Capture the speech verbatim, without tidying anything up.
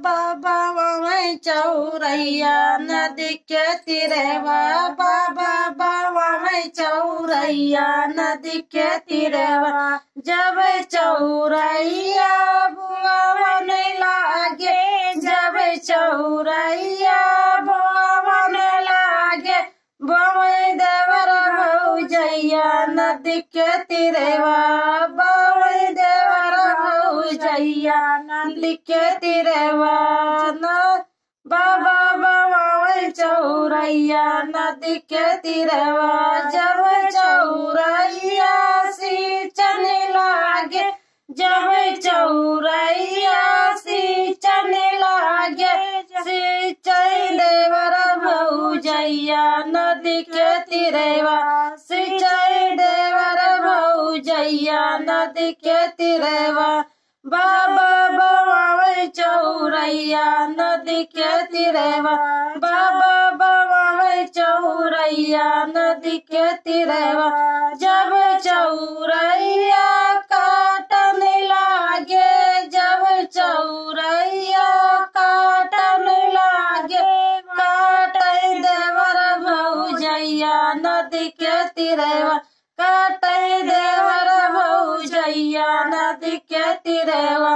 बाबा बावै चौरैया नदी के तीरवा, बाबा बावै चौरैया नदी के तीरवा। जब चौरैया बोआवन लागे, जब चौरैया बोआवन लागे, बोवै देवर भौजैया नदी के तीरवा, बोवै देवर भौजैया नदी के तीरवा। न बाबा बावै चौरैया नदी के तीरवा, जब चौरैया सींचन लागे, जब चौरैया सींचन लागे, सींचै देवर भौजैया नदी के तीरवा, सींचै देवर भौजैया नदी के तीरवा। बाबा बोआवै चौरैया नदी के तीरवा, बाबा बोआवै चौरैया नदी के तीरवा। जब चौरैया काटन लागे, जब चौरैया काटन लागे, काटै देवर भौजैया नदी के तीरवा, काटै देवर भौजैया नदी के तीरवा।